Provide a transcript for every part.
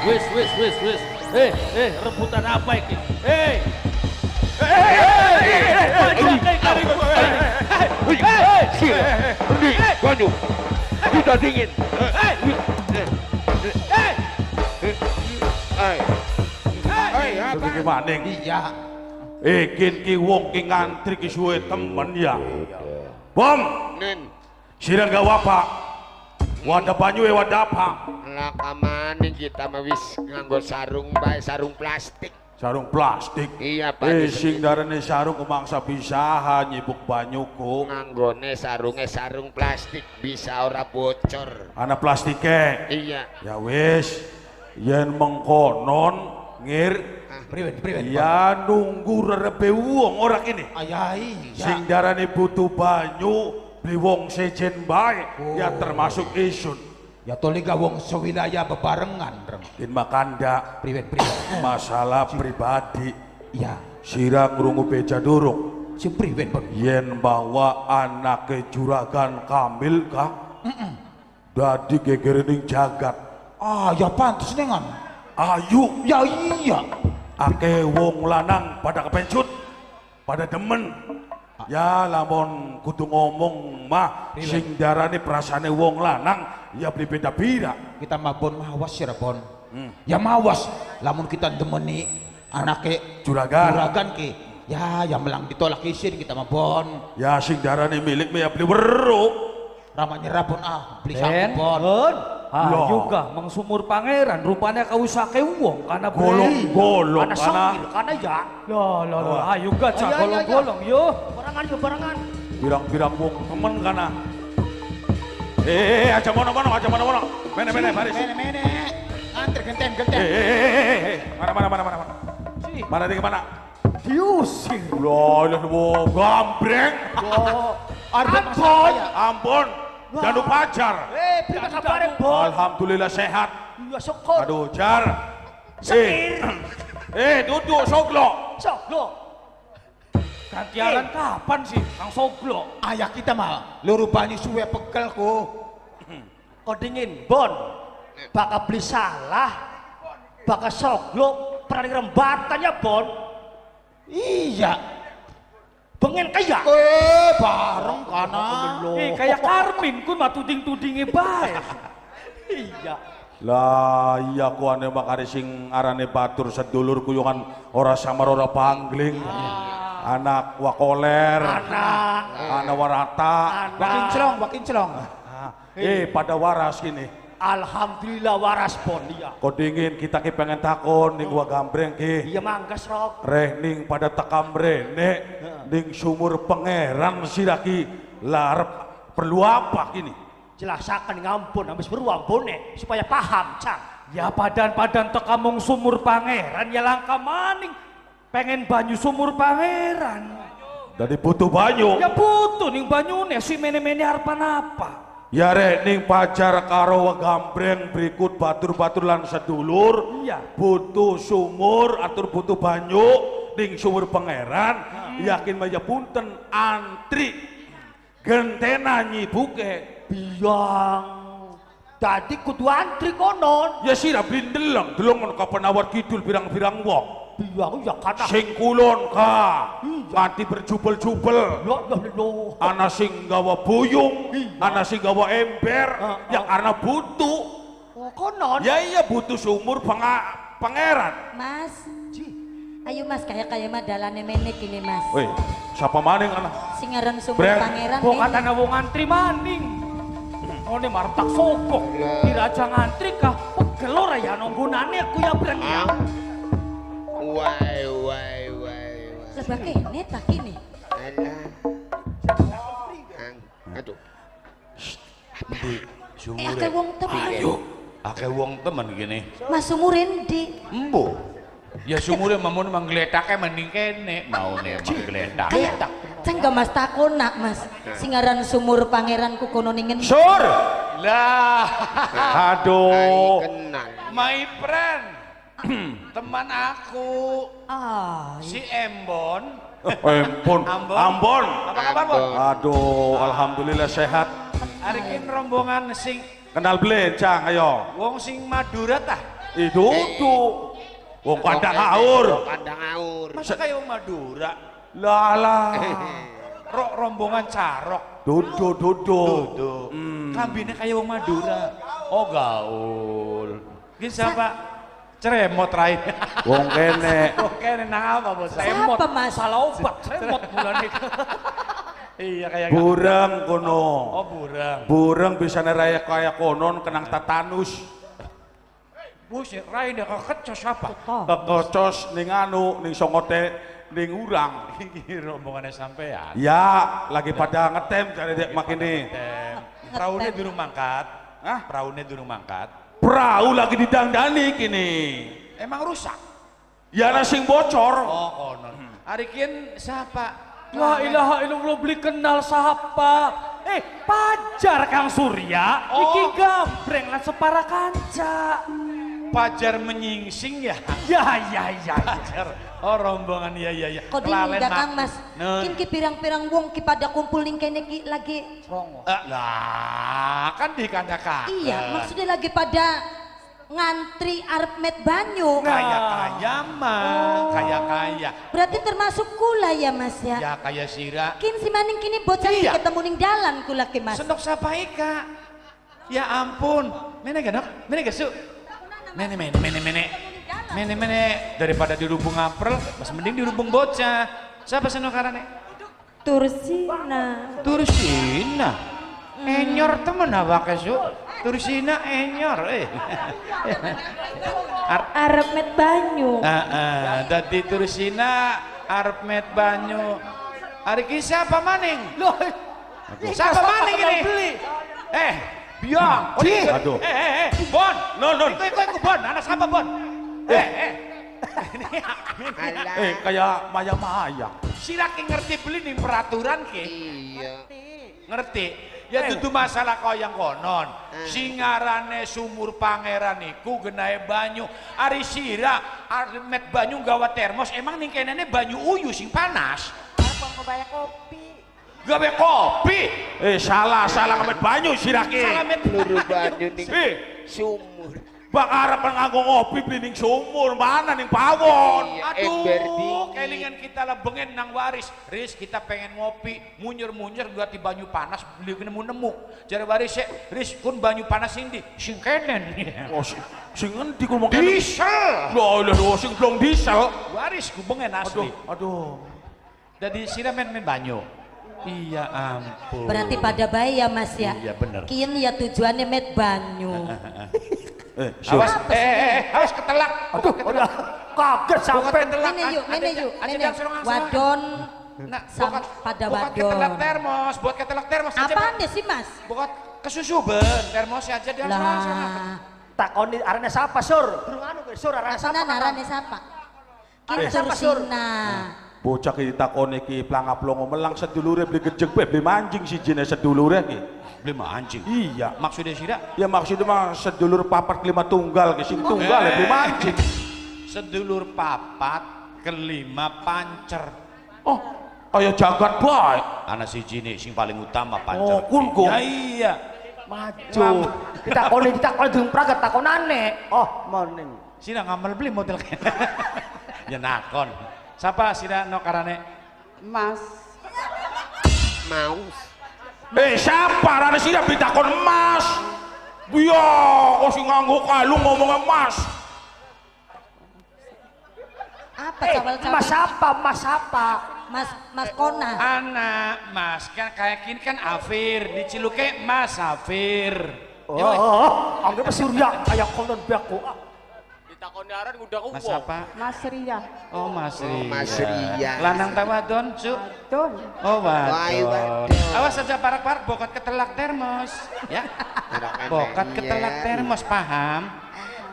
Wis, wis, wis, wis. Eh, eh, rebutan apa iki? Eh. Endi banyu. Sudah dingin. Ai. Ai, apa? Iki maning. Iya. Iki ki wong ki ngantri ki suwe temen ya. Bom, Nen. sira gawa apa? Wadah banyu ya wadah apa? Lah kamane kita mah wis nganggo sarung bae, sarung plastik. Sarung plastik. Iya, Pak. Eh, sing darane sarung kemangsa bisa nyibuk banyu ku. Nganggone sarunge sarung plastik bisa ora bocor. Ana plastike. Iya. Ya wis, yen mengkonon ngir Priwen, priwen. ya nunggu rerepe wong ora kene. Ayai. Sing darane butuh banyu beli wong sejen bae ya termasuk isun. Ya toliga wong sewilayah bebarengan reng. Kin makanda Priwen, priwen. masalah pribadi. Iya. Sira ngrungu beja durung Sing priwen, Bon. yen bawa anake juragan Kamil kah? Dadi gegere ning jagat. Ah, ya pantes nengan. Ayu Ya iya. akeh wong lanang pada kepencut, pada demen. Ya lamun kudu ngomong mah sing darane perasane wong lanang ya beli beda pira. Kita mah Bon mawas ya Bon. Ya mawas lamun kita demeni anake Juragan. Juragan ki. Ya, ya melang ditolak isin kita mah Bon. Ya sing darane milik mah ya beli weru. Ramanya rabon ah, beli Ben, sapu Bon. Ben. Ah, Lah. juga meng sumur pangeran rupanya kau usake wong karena Golong-golong Karena kana songil, karena ya. Lah lah lah, ayo gak cak Ayo, ayo, ayo. golong-golong yo. Barengan yo barengan. pirang-pirang wong temen kana. Eh, aja mono-mono, aja mono-mono. Mene mene baris. Mene mene. Antri genten genten. Eh. Mana mana mana mana mana. Mana di mana? Diusir. Lah, lah wong gambreng. Ampun. Ampun. Jangan pacar. Eh, prima kabare, Bon? Alhamdulillah sehat. Iya, syukur. Aduh, jar. Sekir. Eh, duduk soglo. Sok, lo. Gantiaran kapan sih Kang Soglo? Ayah kita mah luru banyu suwe pegel ku. Kau dingin, Bon. Bakal beli salah. Bakal soglo pernah rembatannya, Bon. Iya. Bengen kaya. Eh, bareng kana. Eh kayak Karmin kun mah tuding-tudinge bae. Iya. Lah iya ku ane makare sing arane batur sedulur kuyungan ora samar ora pangling. Anak wakoler, Anak. anak warata. Wakin celong, wakin celong. Eh pada waras gini. Alhamdulillah waras, Bon. Iya. Kau dingin kita ki pengen takon ning gua gambreng ki. Iya manggas, Rok. Reh ning pada tekam rene ning sumur pangeran siraki larep perlu apa kini? Jelasakan ngampun habis beruang bone supaya paham, Cang. Ya padan-padan tekamung sumur pangeran ya langka maning. Pengen banyu sumur pangeran. Dari butuh banyu. Ya butuh ning banyune si mene-mene arepan apa? Ya rek ning pacar karo gambreng berikut batur-batur lan sedulur. Iya. Butuh sumur atur butuh banyu ning sumur pangeran. Yakin mah ya punten antri gentena nyibuke. Biang. Dadi kudu antri konon. Ya sira beli ndeleng deleng ngono kapan awar kidul pirang-pirang wong. Biang ya kana. Sing kulon ka nganti berjubel-jubel. Yo yo yo. Ana sing gawa buyung, ana sing gawa ember, ya karena butuh. Oh, konon. Ya iya butuh sumur pangeran. Mas. Ayo Mas kayak kayak mah dalane menek ini Mas. Woi, siapa maning ana? Sing aran sumur Breng. pangeran. Kok menek. katanya wong antri maning. Ngene marep tak sogok. Diraja ngantri kah pegel ora ya nonggonane aku ya breng ya. Wai wai wai wai. Sebab kene tak kene. Alah. Ang, aduh. Eh akeh wong temen. Ayo, akeh wong temen gini. Mas sumure endi? Embo. Ya sumure mamun manggletake mending kene maune manggletak. Kayak ceng gak Mas takon nak Mas. Sing aran sumur pangeran ku kono ning ngendi? Sur. Lah, Aduh. Ai kenal. my friend. Teman aku Ah, si Embon. Empun. Ambon. Ambon. Apa kabar, Bon? Aduh, alhamdulillah sehat. Hari ini rombongan sing Kenal belencang ayo. wong sing Madura tah. Itu tuh. Wong kandang aur. Kandang aur. Masa kayak wong Madura? Lah lah. Rok rombongan carok. Dudu dudu. Dudu. Klambine kayak wong Madura. Oh gaul. Ki siapa? Ceremot rai. Wong kene. Wong kene nang apa bos? Siapa Mas? Salah obat, seremot bulan iki. Iya kayak Bureng kono. Oh bureng. Bureng bisa raya kaya konon kenang tetanus. Buset, rai dia kekecos apa? Kekecos ning anu ning songote ning urang. Iki rombongannya sampean. Ya, lagi pada ngetem jare dek makini. Praune durung mangkat. Hah? Praune durung mangkat. Perahu lagi didandani kini. Emang rusak? Ya ana sing bocor. Oh konon. Hari kian siapa? La ilaha illallah beli kenal siapa? Pajar Kang Surya, Oh. iki gambreng lan separa kanca. Pajar menyingsing ya? Ya ya ya. Pajar. Oh rombongan ya ya ya. Kok Kelalen dinda Kang Mas? Nun. Kin ki pirang-pirang wong ki pada kumpul ning kene ki lagi. Lah kan di kandang. Iya, maksudnya lagi pada ngantri arep met banyu. Kaya-kaya mah, kaya-kaya. Berarti termasuk kula ya Mas ya? Ya kaya sira. Kin si maning kini bocah Iya. ketemu ning dalan kula ki Mas. Senok sapa ika? Ya ampun. Mene gak nok? Mene gak su? Mene mene mene mene. Mene mene daripada dirubung aprel, mas mending dirubung bocah. Siapa senok karane? Tursina. Tursina. Enyor temen awake su. Tursina enyor eh. Arep met banyu. Heeh, dadi Tursina arep met banyu. Ari ki siapa maning? Loh, Siapa maning ini? Eh, biang. Aduh. Bon. Non non. Iku iku iku Bon, anak siapa Bon? Alah. Kayak maya-maya. Sira ki ngerti beli ning peraturan ki. Iya. Ngerti? Ya dudu masalah koyang konon. Singarane sumur pangeran iku genahe banyu. Ari sira arep met banyu gawa termos, emang ning kenene banyu uyu sing panas. Arep gawe kopi. Gawe kopi. Salah salah ngemet banyu sira ki. Salah met Luru banyu ning sumur. Bang arep nganggo ngopi beli ning sumur, mana ning pawon. Iya, ember Aduh, dingin. kelingan kita lah bengen nang waris. Riz, kita pengen ngopi, munyer-munyer gua di banyu panas, beli nemu-nemu. Jare waris, Riz, kun banyu panas indi, sing kenen. Oh, sing endi ku mong kene? Diesel. Lho, lho, sing blong diesel. Waris ku bengen asli. Aduh, aduh. Jadi sira main-main banyu. Iya ampun. Berarti pada bae ya Mas ya? Iya bener. Kian ya tujuannya met banyu. Awas, awas ketelak. Aduh, udah kaget sampai. Mene yuk, mene yuk, mene. Wadon Nah, pada bukat ketelak wadon. termos, buat ketelak termos aja. Apaan deh sih Mas? Bukat kesusu ben, termosnya aja dia Lah, Takoni arane sapa sur? Durung anu ke sur arane sapa? takonan arane sapa? Kin Sapa, Sur? Tursina. Bocah ki ditakoni ki planga-plongo melang sedulure beli gejeg bae beli mancing sijine sedulure ki. Beli mancing. Iya. Maksudnya sira? Ya maksudnya mah sedulur papat kelima tunggal ki sing tunggal ya beli mancing. Sedulur papat kelima pancer. Oh, kaya jagat bae. Ana siji nih sing paling utama pancer. Oh, kun kun. Ya iya. Maju. Ditakoni ditakoni durung praget takonane. Oh, morning. Sira ngamal beli model kene. Ya nakon. Siapa sira no karane? Mas. Maus. Siapa arane sira beli takon emas? Iya, kok sing nganggo kalung ngomong emas. Apa cawal-cawal? Mas apa? Mas apa? Mas Mas Kona. Anak Mas kan kayak gini kan Afir, diciluke Mas Afir. Oh, oh, anggap Surya kayak konon beku. Ditakoni aran ngundang Mas apa? Mas Ria. Oh Mas Ria. Oh, Mas Ria. Lanang ta wadon, Su? Don. Oh Wah, wadon. wadon. Awas aja parak-parak bokat ketelak termos, ya. Bokat ketelak termos paham?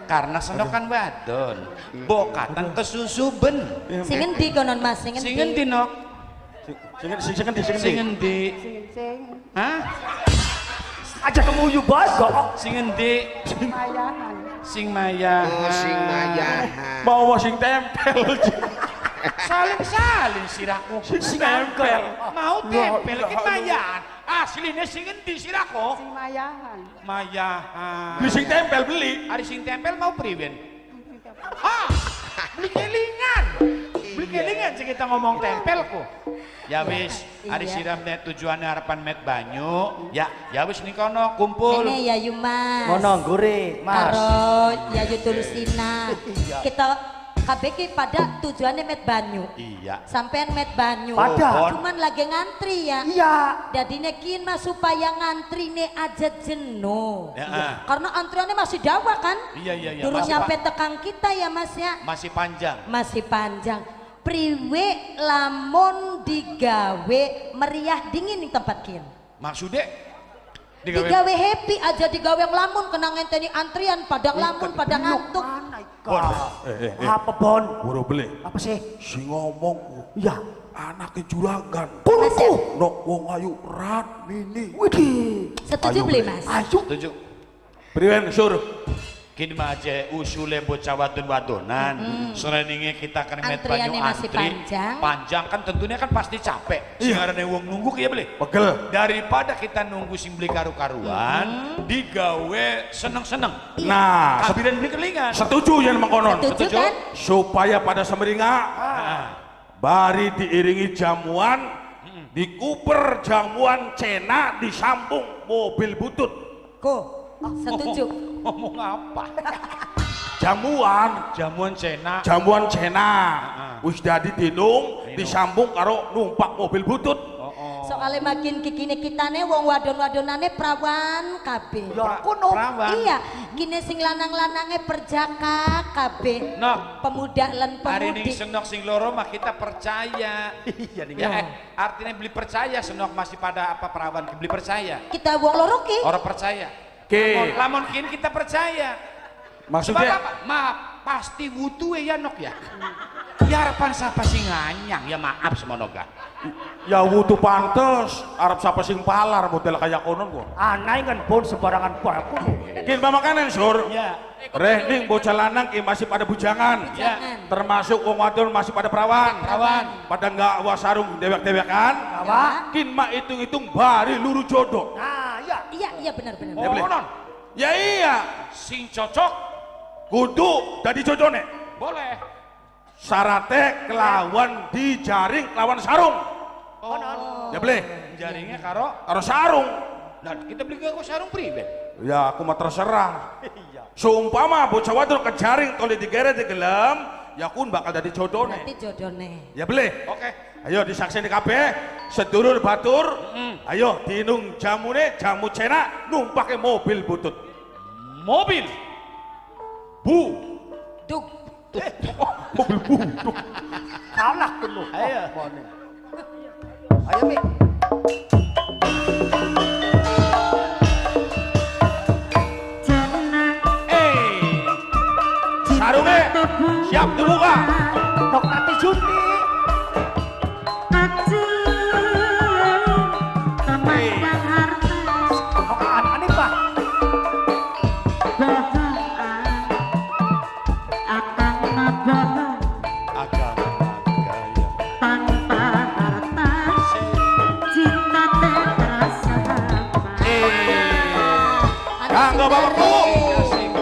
Karena senokan wadon, bokatan kesusu ben. Sing endi konon Mas? Sing Sing endi endi? nok? Sing sing sing endi sing Sing endi? endi? Sing sing. Hah? Aja kemuyu bae kok. Sing endi? Mayahan. Sing maya. Oh, sing mayahan. Mau sing tempel. Salin-salin sirahku. Sing tempel. Mau tempel ki mayahan. Asline sing endi sirahku? Sing mayahan. Mayahan. Beli sing tempel beli. Ari sing tempel mau priwen? Ah, beli kelingan. Beli kelingan sih kita ngomong tempelku. Ya wis, ari Iya. siram nek tujuannya harapan met banyu, ya ya wis ning kono kumpul. Ini Yayu Mas. Ngono nggure, Mas. Karo Yayu Tulusina. Kita kabeh ki pada tujuannya met banyu. Iya. Sampean met banyu. Pada. Cuman lagi ngantri ya. Iya. Dadine kin mas supaya ngantrine aja jenuh. Ya, ah. Karena antriannya masih dawa kan? Iya, iya, iya. Durung Masih nyampe tekang kita ya Mas ya. Masih panjang. Masih panjang. Priwe lamun digawe meriah dingin ning tempat kin. Maksudnya digawe Digawe happy aja digawe nglamun kena ngenteni antrian padang lamun padang ngantuk. Bon. Eh. Apa Bon? Boro beli. Apa sih? Sing ngomong Iya. anake juragan. Mas ya? Nok wong ayu Ratmini. Widih. Setuju Ayo, beli beli. Mas? Ayo. Setuju. Priwen sur. Kini mah aja usule bocah wadon-wadonan. Sereninge kita kan met banyu Antriannya masih antri. panjang. Panjang kan tentunya kan pasti capek. Sing arane wong nunggu ki ya beli. Pegel. Daripada kita nunggu sing beli karu-karuan, digawe seneng-seneng. Nah, Kabiran beli kelingan. setuju yen mengkonon. Setuju kan? Supaya pada semeringa bari diiringi jamuan, dikuper jamuan cena disambung mobil butut. Ko, setuju. Ngomong apa? Jamuan, Jamuan cena. jamuan cena. Wis dadi dinung, disambung karo numpak mobil butut. Soalnya makin kikine kitane wong wadon-wadonane prawan kabeh. Ya kono. Perawan. Iya, kini sing lanang-lanange perjaka kabeh. Nok. Pemuda lan Hari ini pemudi. senok sing loro mah kita percaya. Iya nih. Ya, artinya beli percaya senok masih pada apa perawan beli percaya. Kita wong loro ki. Orang percaya. Oke. Lamun, lamun kini kita percaya. Maksudnya Sebab apa? Maaf, pasti wutuhe ya nok ya. Ya harapan siapa sing nganyang ya maaf semono ga. ya wutu pantes, arep sapa sing palar model kaya konon kok. Anai kan Bon sembarangan bae kono. Kin pamakanan sur. Ya. Rehning bocah lanang ki masih pada bujangan. Ya. Termasuk wong wadon masih pada perawan. Perawan. Pada nggak wasarung dewek-dewekan. Apa? Kin mah hitung-hitung bari luru jodoh. Nah, iya. Iya, iya benar benar. Ya, boleh. Oh, non. Ya iya, Sing cocok kudu dadi jodone. boleh. Syarate kelawan dijaring kelawan sarung. Oh. Ya boleh. Jaringnya karo Karo sarung. Nah, kita beli ke sarung priwe. Ya aku mah terserah. Seumpama bocah wadon kejaring tole digeret digelem, ya kun bakal dadi jodone. Berarti jodone. Ya boleh. Oke. Ayo disakseni kabeh, sedulur batur. Ayo dinung jamune, jamu cena numpake mobil butut. Mobil. Bu. Duk. Mobil butut. Kalah kono. Ayo. Ayo, Mi. Eh. Sarunge siap dibuka. Nok Tati Junti. Eh. Nok anane, Pak. Agama gaya. Kanggo bapakku. Asik.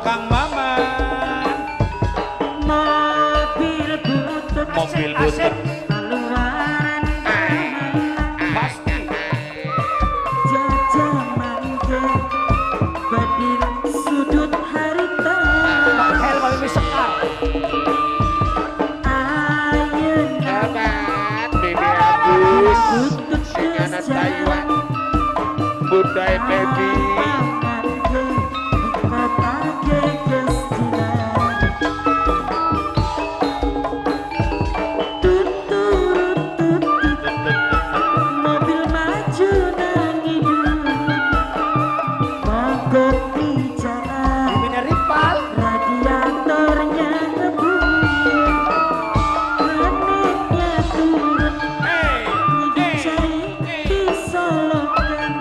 Kang Maman. Mobil butut. Mobil butut. Keluaran pasti. Jajaman ke bedil sudut harita. Hel mami sekar. Kapan Bebe Agus sing ana Taiwan. Bunda Baby. Mobil maju nangidut, mogok di jalan, rival, radiatornya ngebut, menitnya turun, dicari disolokan,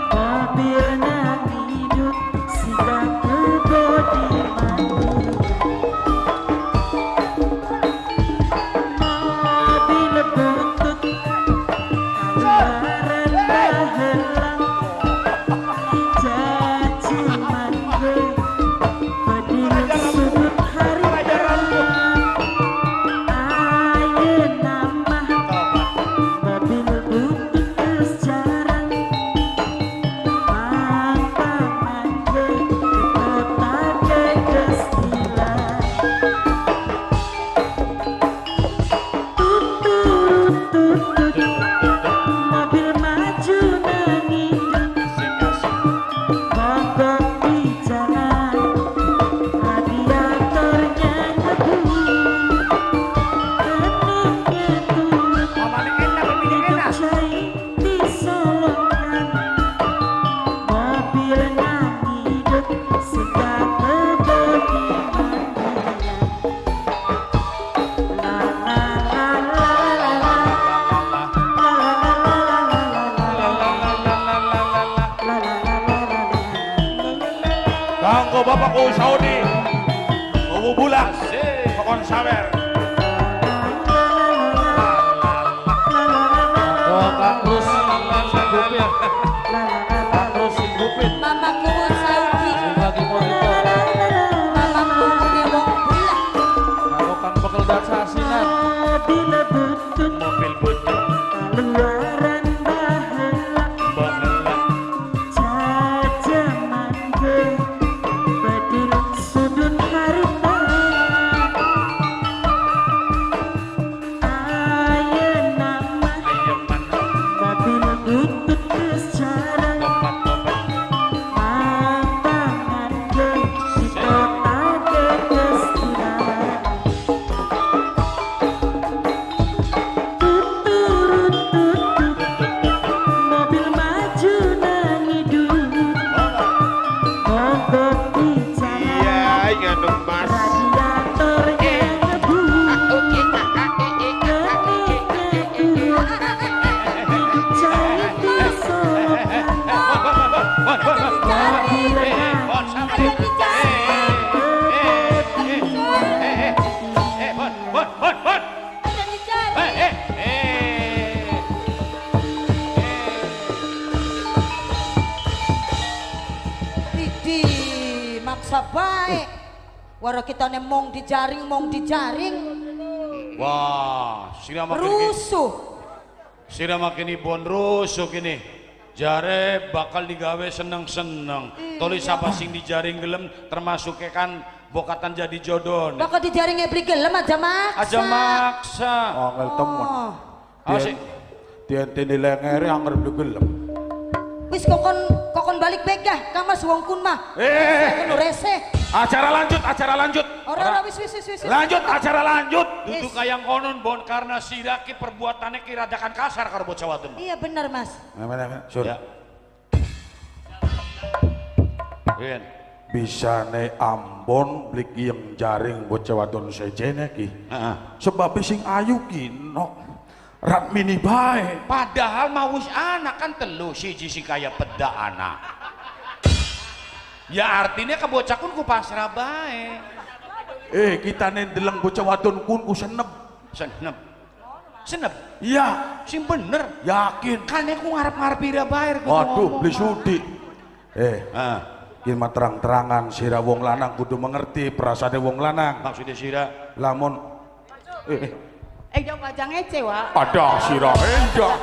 mobil nangidut, sida kebo di mobil butut. Mobil maju nangidut, mogok di jalan, radiatornya ngebut, menitnya turun, dicari disolokan, mobil nangidut, sudah kebo di mana. La la la la la la. Kanggo bapakku Saudi. Uwu bulak. Kokon sawer. Oh, Kang Rus Gupit. Kang Rus Gupit. Mamaku Saudi. Bagi monitor. Mamaku punya wong bulah. Kanggo Kang Bekel dan Sasinan. Mobil butut, Mobil butut. keluaran baheula, Baheula. jajaman ke bedil sudut harita. Ayeuna mah mobil butut geus jarang, matangan ke di kota geus hilang. Tuturut tutut, mobil maju nangidut, mogok di jalan, Iya, nganu Mas. radiatornya ngebut, menitnya turun, dicari disolokan, mobil Ada dicari. Bon, bon, bon, bon. Ada dicari. Didi maksa baik. Wara kita mong dijaring, mong dijaring. Wah, sira makin Rusuh. sira makin ibon rusuh kini. Jare bakal digawe seneng-seneng. Toli siapa sing dijaring gelem termasuk kan bokatan jadi jodoh. Bakal dijaring beli gelem aja maksa. Aja maksa. Angel temen. Oh. Asik. Dienteni lengere anger beli gelem. Wis kokon kokon balik bek dah, Kang Mas wong kun mah. Eh. Kono reseh. Acara lanjut, acara lanjut. Ora ora wis wis wis wis. Lanjut, acara lanjut. Duduk kayang konon bon karena sira ki perbuatannya ki radakan kasar karo bocah wadon. Iya bener Mas. Mana, Sur. Ya. Rian. Bisane Ambon beli yang jaring bocah wadon sejene ki. Heeh. Sebab sing ayu ki no Ratmini bae. Padahal mah wis anak kan telu siji sing kaya peda anak. Ya artinya ke bocah kun ku pasrah bae. Eh kita nendeleng bocah wadon kun ku senep. Senep. Senep. Iya, Sing bener. yakin. Kan aku ngarep-ngarep ira bae. Waduh, beli sudi. Eh, Heeh. Ki mah terang-terangan sira wong lanang kudu mengerti perasaane wong lanang. Maksudnya sira lamun jauh aja ngece, Wak. Ada sira endak.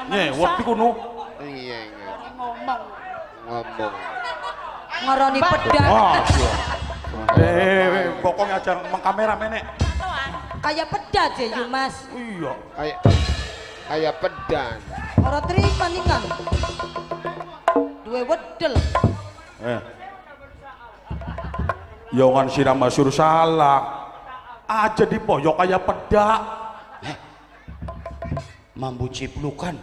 Nyewot iku no. Iya, iya. Ngomong. Ngomong. Ngoroni pedang. Wah, pokoknya aja mengkamera menek. Kayak pedah aja yu Mas. Iya. Kayak pedang. Ora terima nih kan. Duwe wedel. Yongan sira masyur salah. Aja dipoyok kayak pedak. Mambu ciplukan.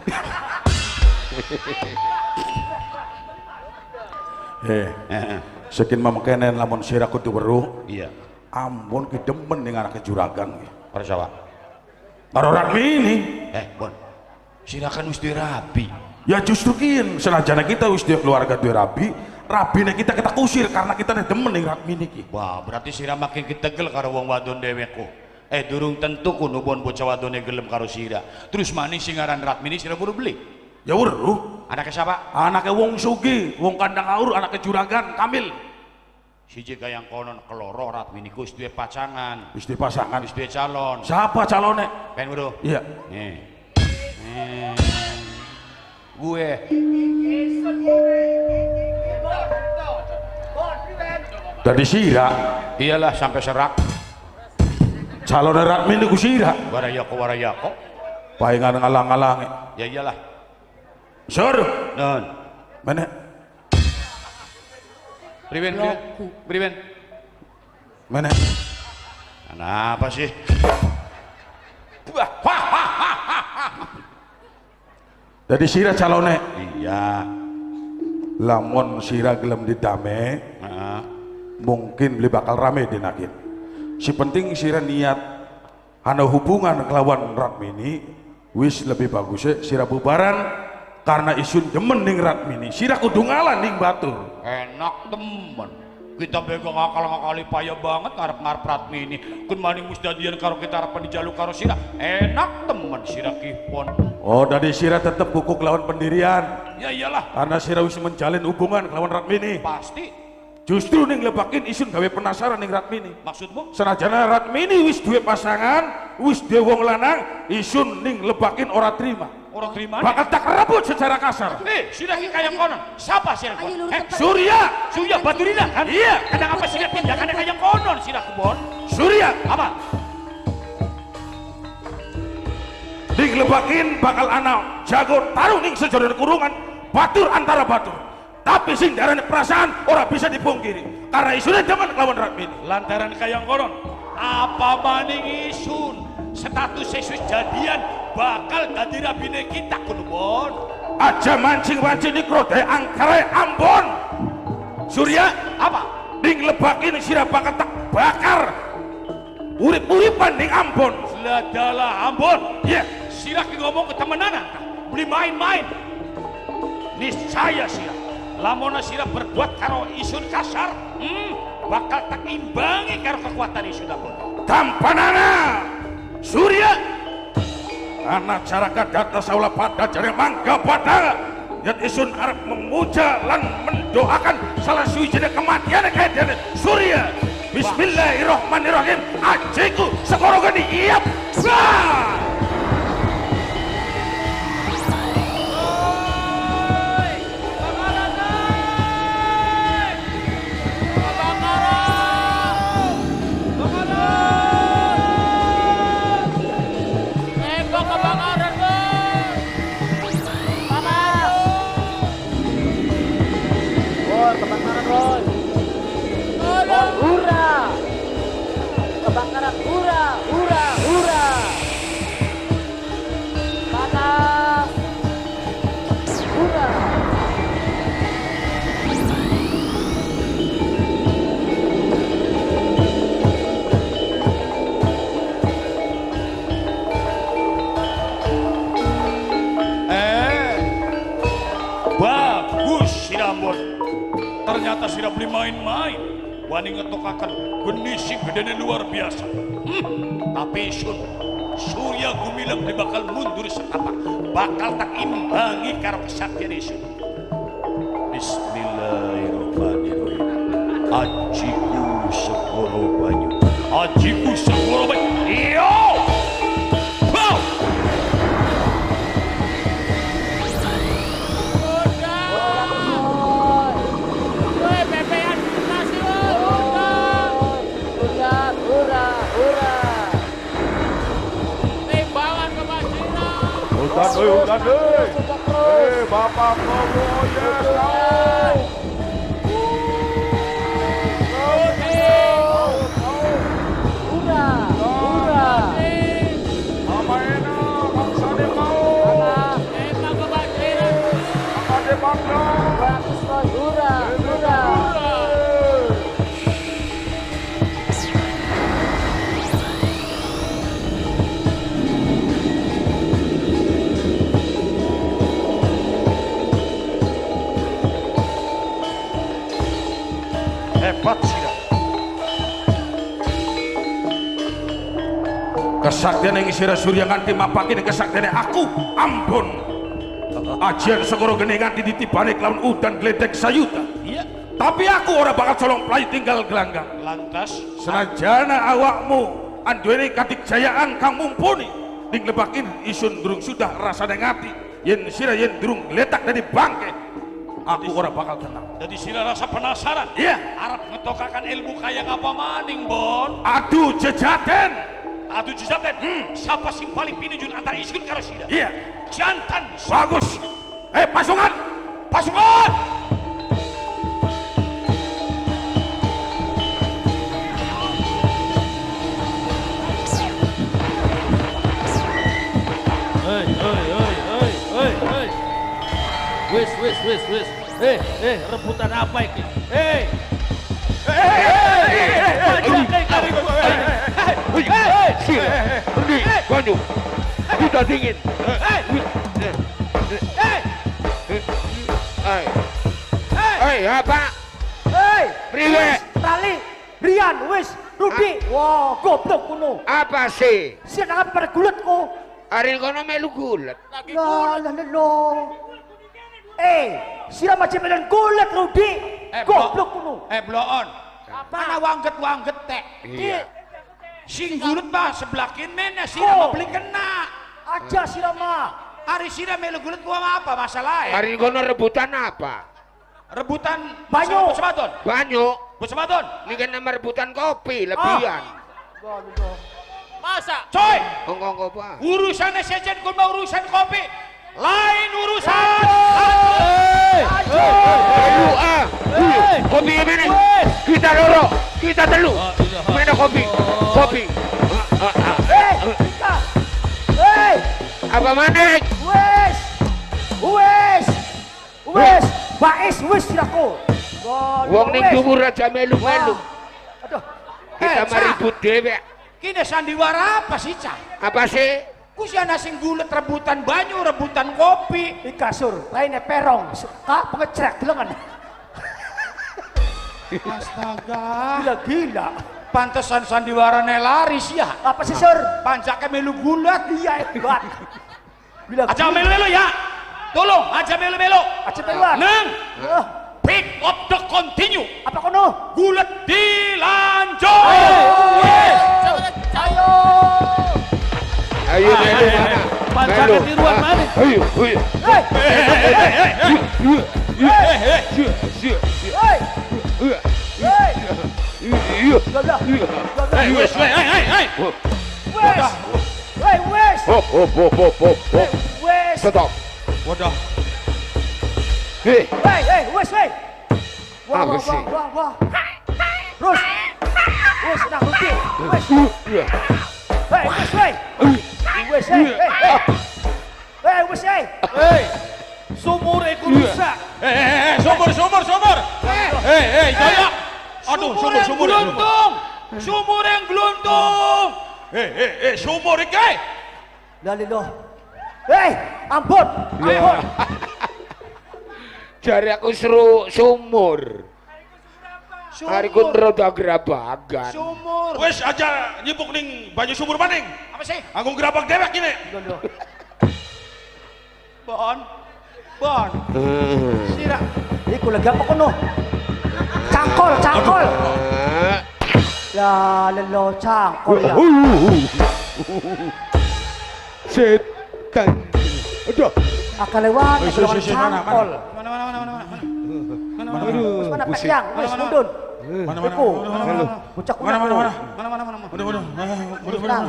Sekin mamkenen lamun sira kudu weruh. Iya. Ambon ki demen ning anake juragan ki. Karo sapa? Karo Ratmini. Bon. Sira kan wis duwe rabi. Ya justru kin senajana kita wis duwe keluarga duwe rabi, rabine kita kusir karena kita demen ning Ratmini ki. Wah, berarti sira makin ketegel karo wong wadon dhewekku. Durung tentu kuno bon bocah wadone gelem karo sira. Terus maning sing aran Ratmini sira buru beli. Ya weruh. Anake siapa? Anake wong sugih, wong kandang aur, anake juragan Kamil. Siji kayang konon keloro Ratmini ku wis duwe pacangan. Wis duwe pasangan, wis duwe calon. Siapa calone? Pengen weruh? Iya. Nih. Gue. Dari sira. Iyalah sampai serak. Calon Ratmini ku sira. Warayako warayako. Paingan ngalang-ngalangi. Ya iyalah. Sur. Non. Mana? Priwen, priwen. Mana? Kenapa sih? Jadi sira calone. Iya. Lamun sira gelem didame, mungkin beli bakal rame dinakin. Si penting sira niat ana hubungan kelawan Ratmini, wis lebih bagusnya sira bubaran karena isun demen ning Ratmini. Sira kudu ngalah ning batur. Enak temen. Kita pegang ngakal-ngakali payah banget ngarep-ngarep Ratmini. Kun maning wis dadian karo kita arepan dijaluk karo sira. Enak temen sira kipon. Oh, dari sira tetep kukuk lawan pendirian. Ya iyalah. Karena sira wis menjalin hubungan kelawan Ratmini. Pasti. Justru ning lebakin isun gawe penasaran ning Ratmini. Maksudmu? Senajana Ratmini wis duwe pasangan, wis duwe wong lanang, isun ning lebakin ora terima. Orang terima. Bakal tak rebut secara kasar. Sudah kayak konon. Siapa sih yang Surya. Surya Baturina kan? Iya. Kenapa sih tindakannya kayak konon sih kebon? Surya. Apa? Ning lebakin bakal anak jago tarung ning sejroning kurungan batur antara batur. Tapi sing darane perasaan ora bisa dipungkiri. Karena isune demen kelawan Ratmini. Lantaran kayang konon. Apa maning isun? Status wis jadian bakal dadi rabine kita kudu bon. Aja mancing-mancing di krode angkare Ambon. Surya apa? Ning lebakin sira bakal tak bakar. Urip-uripan ning Ambon. Ladalah Ambon. Iya. Yeah. Sira ki ngomong ketemenanan ta. Beli main-main. Niscaya sira. Lamona sira berbuat karo isun kasar, bakal tak imbangi karo kekuatan isun Ambon. Tampanana Surya anak caraka data saula pada jare mangga pada yat isun arep memuja lan mendoakan salah suwijine kematian kaya Surya. Bismillahirrahmanirrahim. Ajiku segoro geni iyap. Hurra! Kebakaran, hurra, hurra, hurra! Panas! Hurra! Bagus Sirambon. Ternyata sira beli main-main. Wani ngetokaken geni sing gedene luar biasa. Tapi sun Surya Gumilang dia bakal mundur setapak, bakal tak imbangi karo kesaktian isun. Bismillahirrahmanirrahim. Ajiku segoro bae. Yo! Wow! Woi, pepean nasi Hurra, hurra, hurra. Timbangan kebajiran. Udan euy, udan euy. Eh, Bapak Bobo yes. Hurra, hurra. Mama Ena, bangsane mau. Tembak kebajiran. Ade bangga. Hurra, hurra. Hebat sira. Kesaktian yang sira Surya nganti mapake ning kesaktiane aku Ambon. Ajian segoro geni nganti ditibane kelawan udan gledek sayuta. Iya. Tapi aku ora bakal colong playu tinggal gelanggang. Lantas Senajana awakmu anduweni katikjayaan kang mumpuni ning lebakin isun durung sudah rasane ngati yen sira yen durung gletak dari bangke aku ora bakal tenang. Jadi sira rasa penasaran. Iya. Arep ngetokakan ilmu kaya ngapa maning, Bon? Adu jejaten. Adu jejaten. Siapa sing paling pinunjul antara isun karo sira? Iya. Jantan. Bagus. Pasukan. Pasukan. Hei, hei, hei, hei, hei, hei. Wis, wis, wis, wis. Rebutan apa iki? Hei. Banyu. Kita dingin. Hei, apa? Hei, Priwe? Rali, Rian, wis, Rudi. Wah, goblok kuno. Apa sih? Sing nangkap pada gulet ku. Ari kono melu gulet. Lah, lah, lah. Sira macam melen gulet Rudi. Goblok kuno. Bloon. Mana wangget-wangget tek. Iya. Sing gulet mah sebelakin mene sira mah beli kena. Aja sira mah. Ari sira melu gulet gua apa masalahnya? Ari kono rebutan apa? Rebutan banyu. Bocah Banyu. Bocah wadon. Ini kan nama rebutan kopi lebihan. Masa? Coy. Ongko-ongko apa? Urusannya sejen gua mau urusan kopi. Lain urusan. Ayo ah. Kopi ini. Kita loro, kita telu. Mana kopi? Kopi. Kita. Hei. Apa mana? Wes. Wes. Wes. Bais wis siraku. Wong ning dhuwur aja melu-melu. Aduh. Kita maribut dhewe. Kini sandiwara apa sih, Cah? Apa sih? Ku si ana sing gulet rebutan banyu, rebutan kopi. Iki kasur, lainnya perong. Kak pengecrek delengan. Astaga. Gila-gila. Pantesan sandiwarane laris ya. Apa sih, Sur? Pancake melu gulet. Iya, hebat. Gila. Aja melu-melu ya. Tolong, aja melu-melu. Aja meluan. Neng. Pick up the continue. Apa kono? Gulet dilanjut. Ayo. Ayo melu mana? Pancake tiruan mana? Ayo, ayo. Hei. Hei. Hei. Hei, wes, hei, hei. Wes. Hei, wes. Hop, hop, hop, hop, hop, hop. Wes. Stop. Wadah. Hei. Hei, hei, wes, hei. Wah, wah, wah, wah, wah. Terus. Wes, nah, Rudi. Wes. Hei, wes, hei. Wes, hei, hei, hei. Hei, wes, hei. Hei. Sumur iku rusak. Hei, sumur, sumur, sumur. Hei, hei, jaya. Aduh, sumur, sumur. Gluntung. Sumur yang gluntung. Hei, hei, hei, sumur iki. Lah, lho. Hei, ampun, ampun. Jare aku seru sumur. Hari ku roda gerabagan. Sumur. Wes aja nyibuk ning banyu sumur maning. Apa sih? Aku gerabak dewek ini. Bon. Bon. Sira. Iku lagi apa kono? Cangkol, cangkol. Lah lelo cangkol ya. Setan. Aduh. Akal lewat Wis, wis, wis, mana, cangkol. Mana mana mana mana mana. Aduh, Wis mana pusing. peyang, wis mundun. Mana mana Iku. mana mana Bocah mana mana mana Mana mana mana. mana mana mana Tenang.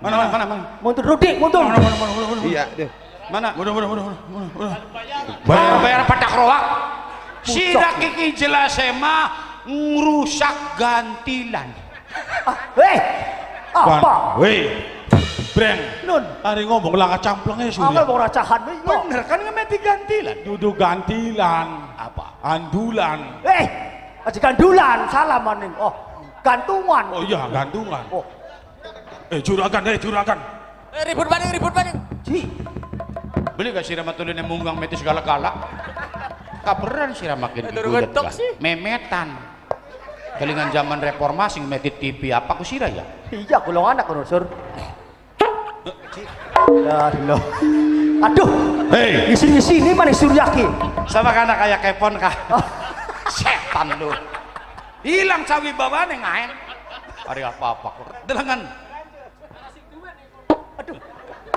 Mana mana mana mana. Mundur Rudi, mundur. mana mana mana mana Iya, deh. Mana? mana mana mana mana Bayar-bayar pada keroak. Sira kiki jelas mah ngrusak gantilan. Ah, hei. Apa? Weh, breng. Nun. Ari ngomong lah kacamplengnya Angel Surya. wong racahan iya. Bener kan ngemeti gantilan. Dudu gantilan, Apa? andulan. Eh, aja gandulan, salah maning. Oh, gantungan. Oh iya, gantungan. Oh, Juragan, juragan. Ribut maning, ribut maning. ji. Beli gak sira matulin yang munggang meti segala kala. Kaberan sira makin Durung digulet entok kah? sih. Memetan. Kelingan zaman reformasi meti TV apa ku sira ya? Iya, golongan anak kono, Sur. Ya, lho. Aduh. Hei. Di sini sini mana Suryaki? Sama karena kayak kepon kah? Setan lu. Hilang cawi bawane ngaen. Hari apa-apa kok. Delengan.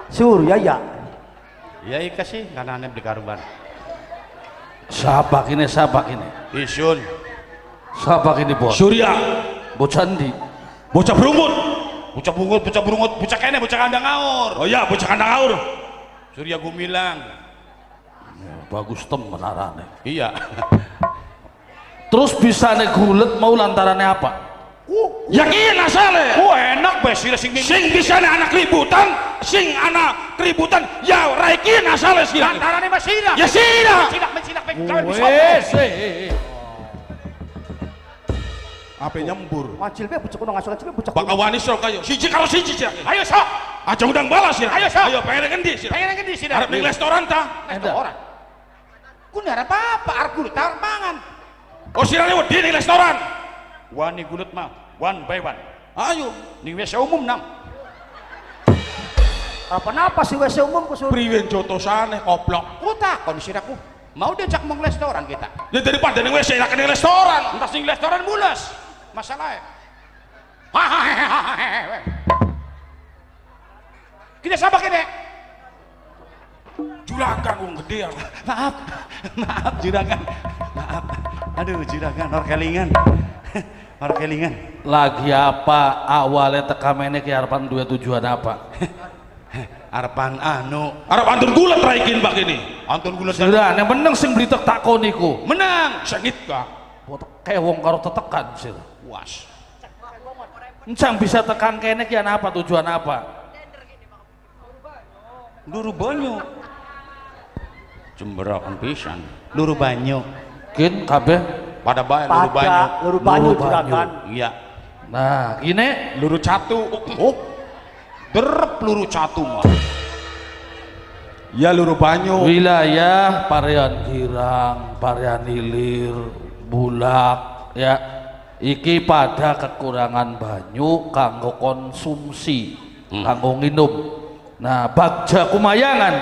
Surya ya. Ya ika sih karena aneh beli karuban. Siapa kini, siapa kini? Isun. Siapa kini bos? Surya, Bocah ndi? bocah berungut. Bocah bungut, bocah berungut, bocah kene, bocah kandang aur. Oh iya, bocah kandang aur. Surya Gumilang. Bagus temen arane. Iya. Terus bisa gulet mau lantarannya apa? Yakin asale. Ku enak bae sira sing Sing bisa anak keributan, sing anak keributan, ya raikin asale sira. lantarane mah sira. Ya sira. Sinak mensinak gawe bisa. Wes, Apa nyembur? Ngajil be bocah kono ngajil be bocah. Bakal wani sira kayo. Siji karo siji sira. Ayo sok. Aja undang balas sira. Ayo, sok. Ayo pengen ngendi sira? Pengen ngendi sira? Arep ning restoran ta? Restoran. Ku ndak apa-apa, arep gulut arep mangan. Oh sirane wedi ning restoran. Wani gulut mah one by one. Ayo. Ning WC umum nang. Apa napa sih WC umum ku Sur? Priwen jotosane koplok. Ku takon siraku. Mau diajak mong restoran kita. Ya daripada ning WC enak ning restoran. Entas ning restoran mules. Masalahnya. Kita sama kene. Juragan wong gede aku. Maaf, maaf juragan. Maaf. Aduh juragan orkelingan. Orkelingan. Lagi apa awalnya tekamene ki arepan duwe tujuan apa? Arepan anu, Arep antun gulet raikin bak ini. Anton gulet Sira nek meneng sing beli tek takon iku. menang. Sengit ka. Kayak wong karo tetekan sih. Was. Encang bisa tekan kene ki ana apa tujuan apa? Luru banyu. Jemberakan pisan. Luru banyu. Kin kabeh. Pada bae luru banyu. Pada luru banyu Luru banyu. juragan. Iya. Nah, kine Luru catu. Oh. Derep luru catu mah. Ya luru banyu. Wilayah Parean Girang, Parean Hilir, Bulak ya. Iki pada kekurangan banyu kanggo konsumsi, kanggo nginum. Nah, Bagja Kumayangan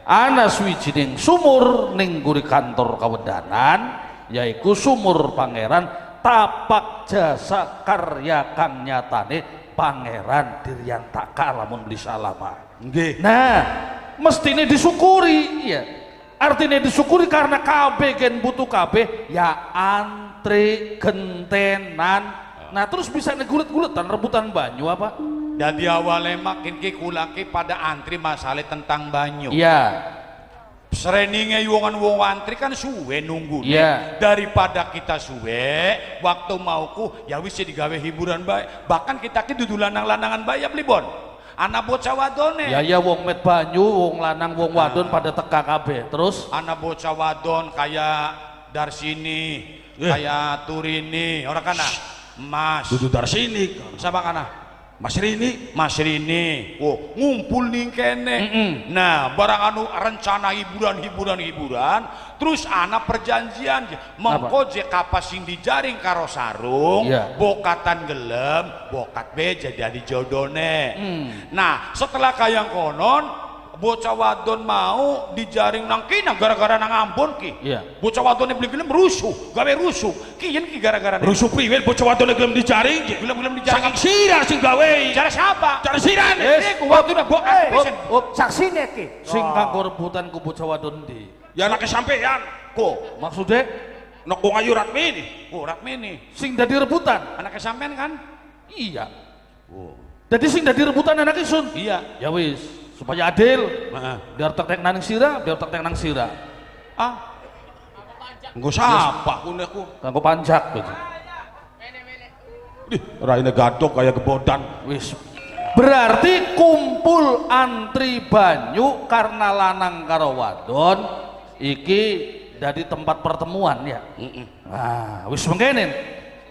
ana suwijining sumur ning guri kantor kawedanan yaiku sumur Pangeran Tapak Jasa Karya kang nyatane Pangeran Diryantaka lamun beli salama. Nggih. Nah, mestine disyukuri ya. Artinya disyukuri karena kabeh gen butuh kabeh ya antri gentenan. Nah, terus bisa negulet-guletan rebutan banyu apa? Dari awalnya makin ki kulaki pada antri masalah tentang banyu. Iya. Sereninge wongan wong antri kan suwe nunggu. Iya. Daripada kita suwe, waktu mauku ya wis digawe hiburan bae. Bahkan kita ki dudu lanang-lanangan bae ya beli bon. Anak bocah wadone. Ya ya wong met banyu, wong lanang, wong wadon pada teka kabeh. Terus anak bocah wadon kayak Darsini, kayak Turini, orang kana. Mas. Dudu Darsini. Siapa kana? Mas Rini. Mas Rini. Oh, ngumpul ning kene. Nah, barang anu rencana hiburan-hiburan, terus ana perjanjian mengko je kapas sing dijaring karo sarung, bokatan gelem, bokat be jadi jodone. Nah, setelah kayang konon Bocah wadon mau dijaring nang kina gara-gara nang Ambon ki. Iya. Bocah wadon beli gelem rusuh, gawe rusuh. Kiyen ki gara-gara Rusuh priwen bocah wadon gelem dijaring. Gelem-gelem dijaring. Saking sira sing gawe. Cara siapa? Cara sirane. Yes. Iku waktu udah bok pisan. Saksine ki. Sing kanggo rebutan ku bocah wadon ndi? Ya anake sampean. Ko, Maksudnya Nek wong ayu Ratmini. oh Ratmini. sing dadi rebutan. Anaknya sampean kan? Iya. Jadi sing dadi rebutan anak isun. Iya. Ya wis, supaya adil. Heeh. Biar tek nang sira, biar tek nang sira. Ah, Nggo sapa kune ku? Kanggo panjak gitu. Dih, raine gadok kaya gebodan. Wis. Berarti kumpul antri banyu karena lanang karo wadon iki dari tempat pertemuan ya. Nah, wis mengkenen.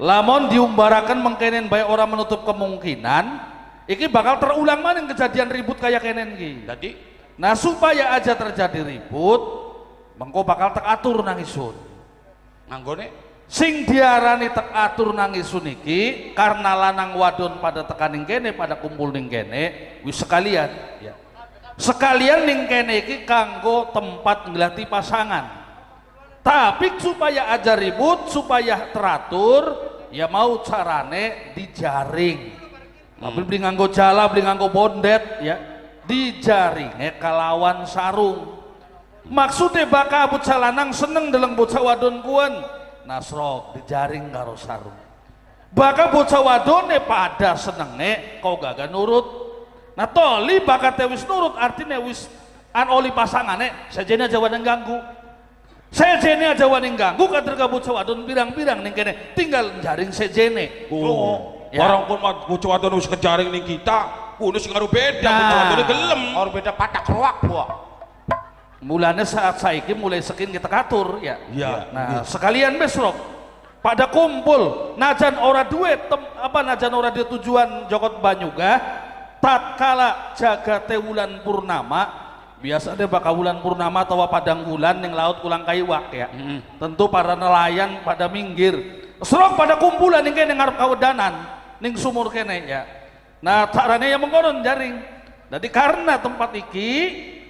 Lamun diumbarakan mengkenen bae orang menutup kemungkinan iki bakal terulang maning kejadian ribut kayak kenen ki. Jadi Nah, supaya aja terjadi ribut, mengko bakal tek atur nang isun. nganggone Sing diarani tek atur nang isun iki karena lanang wadon pada tekan ning kene, pada kumpul ning kene, wis sekalian ya. Sekalian ning kene iki kanggo tempat nglati pasangan. Tapi supaya aja ribut, supaya teratur, ya mau carane dijaring. Tapi beli nganggo jala, beli nganggo bondet ya, dijaringe kalawan sarung. Maksudnya bakal bocah lanang seneng deleng bocah wadon kuwen, nasrok dijaring karo sarung. Bakal bocah wadone pada senenge kau gagal nurut. Nah toli bakate wis nurut artinya wis an oli pasangane sejene aja wani ganggu. Sejene aja wani ganggu kader ka bocah wadon pirang-pirang ning kene tinggal jaring sejene. Oh, Ya. barang pun bocah wadon wis kejaring ning kita, kudu sing karo beda, Nah. bocah wadone gelem. Or beda patak roak buah. Mulane saat saiki mulai sekin kita katur ya. Iya. Nah, sekalian besok pada kumpul najan ora duwe apa najan ora duwe tujuan jokot banyuga tatkala jagate wulan purnama biasanya bakal wulan purnama atau padang wulan ning laut ulang kaiwak ya. Tentu para nelayan pada minggir. Serok pada kumpulan ning kene ngarep kawedanan ning sumur kene ya. Nah, carane yang mengkonon jaring. Jadi karena tempat iki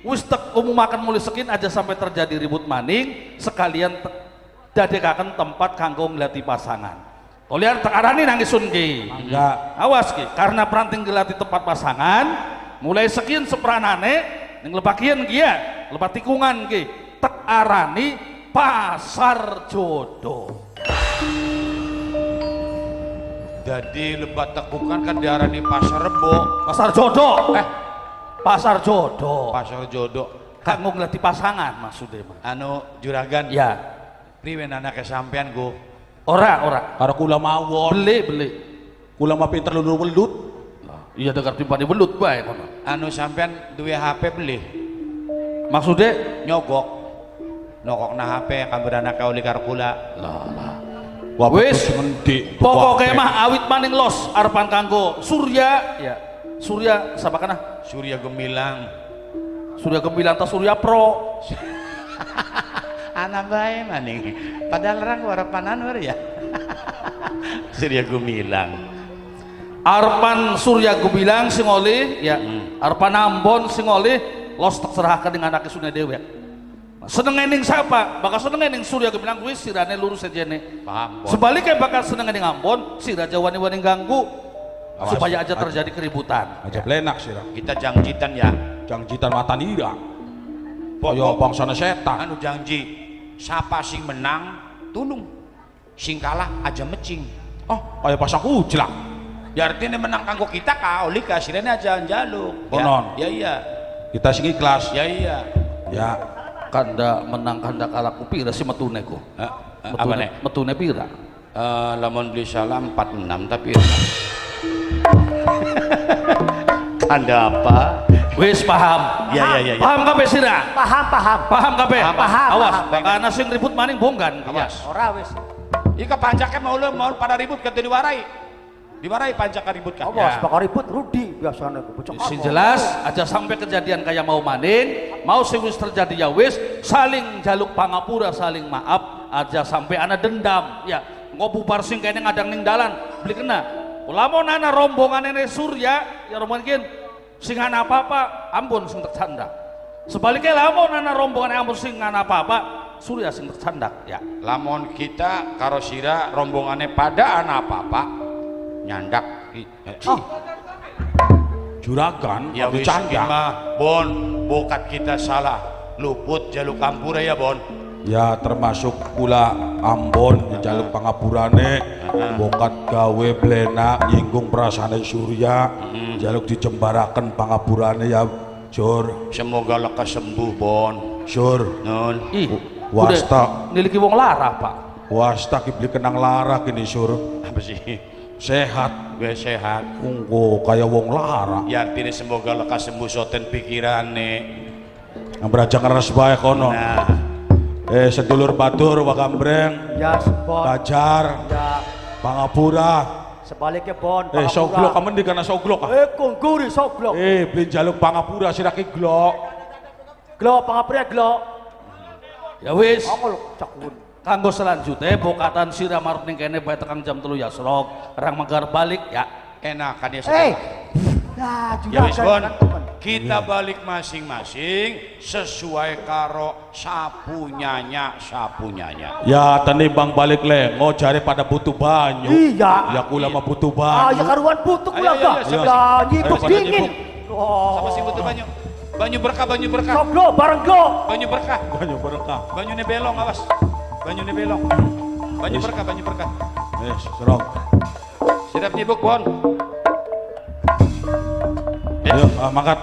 wis tek umumaken mulai sekin aja sampai terjadi ribut maning sekalian dadekaken tempat kanggo nglati pasangan. Toliar tek arani nang isun ki. Enggak. Awas ki, karena peranting ngelati tempat pasangan mulai sekian sepranane ning lebakian ki ya, lebat tikungan ki tek arani pasar jodoh. Jadi lebat tekukan kan diarani pasar rebo. Pasar jodoh. Pasar jodoh. Pasar jodoh. Kanggo nglati pasangan maksudnya mah. Anu juragan. Ya. Priwen anake sampean go. Ora, ora. Karo kula mawon. Beli, beli. Kula mah pinter lulu welut. Iya dengar timpani welut bae kono. Anu sampean duwe HP beli. Maksudnya nyogok. Nogok na HP kabar anake oli karo kula. Lah lah. Wah, Wis. ngendi? Pokoke mah awit maning los arepan kanggo Surya ya. Surya sapa kana? Surya Gemilang. Surya Gemilang ta Surya Pro. Anak bae maning. Padahal orang harapan Anwar ya. Surya Gemilang. Arepan Surya Gemilang sing oleh ya. Arepan Ambon sing oleh los tek serahkan dengan anak isune dhewe. Senenge ning sapa? Bakal senenge ning Surya Gemilang kuwi sirane lurus sejene. Paham. Sebaliknya bakal senenge ning Ambon, sira wani-wani ganggu. Awas. Supaya aja terjadi keributan. Aja blenak sira. Kita jangjitan ya. Jangjitan matanira. Kaya bangsane setan. Anu janji, siapa sing menang tulung, sing kalah aja mecing. Oh, kaya pasang ujlak. Ya artinya menang kanggo kita ka oli ka sirene aja njaluk. Konon. Ya, ya iya. Kita sing ikhlas. Ya iya. Ya. Kanda menang kanda kalah ku pira sih metune ku? Apa nih? Metune pira? Lamun beli salah 46 tapi kanda apa? Wis paham. Ya ya ya. Paham kabeh sira? Paham, paham. Paham kabeh? Paham. Awas, paham. karena sing ribut maning bonggan. Awas. Ora wis. Ika pancake mau lu mau pada ribut kate diwarai. Diwarai pancake ribut kan. Awas, bakal ribut Rudi biasane bocah. Sing jelas aja sampai kejadian kayak mau maning, mau sing wis terjadi ya wis, saling jaluk pangapura, saling maaf, aja sampai ana dendam. Ya, engko bubar sing kene ngadang ning dalan, beli kena. Lamun ana rombongane Surya, ya rombongan kin sing ana apa-apa, ampun sing tercanda. Sebaliknya lamun ana rombongan Ambon sing ana apa-apa, Surya sing tercandak ya. Lamun kita karo sira rombongane pada ana apa-apa nyandak. Juragan Ya wis dicandak. mah Bon, bokat kita salah. Luput jaluk kampura ya Bon. Ya termasuk pula Ambon jaluk pangapurane, bokat gawe blena nyinggung perasaane Surya, jaluk dijembaraken pangapurane ya Jur. Semoga lekas sembuh Bon. Sur. Nun. Ih, Wasta. niliki wong lara, Pak. Wasta ki beli kenang lara kini Sur. Apa sih? Sehat. Gue sehat. Kungko kaya wong lara. Ya artinya semoga lekas sembuh soten pikirane. Yang beraja keras bae kono. Nah. Sedulur batur wagambreng. Ya, Bon. Bajar. Ya. Pangapura. Sebaliknya Bon. Pangapura. Soglok kamen di kana soglok ah. Kongguri soglok. Beli jaluk pangapura sirake glok. Glok pangapura glok. Ya wis. Ongol cakun. Kanggo selanjutnya bokatan sira marep ning kene bae tekan jam 3 ya serok, rang menggar balik ya. Enakan ya. Nah, Ya wis Bon. Kita balik masing-masing sesuai karo sapunyanya sapunyanya. Ya tenimbang balik lengo jare pada butuh banyu. Iya. Ya kula mah butuh banyu. Ah, ya karuan butuh kula Ayo, ga. ayo, ayo, Lah nyibuk Ayo, dingin. Sama Oh. sing butuh banyu. Banyu berkah, banyu berkah. Soglo bareng glo. Banyu berkah. Banyu berkah. Banyune belong awas. Banyune belong. Banyu berkah, banyu berkah. Serok. Siap nyibuk, Bon. Ayo, mangkat.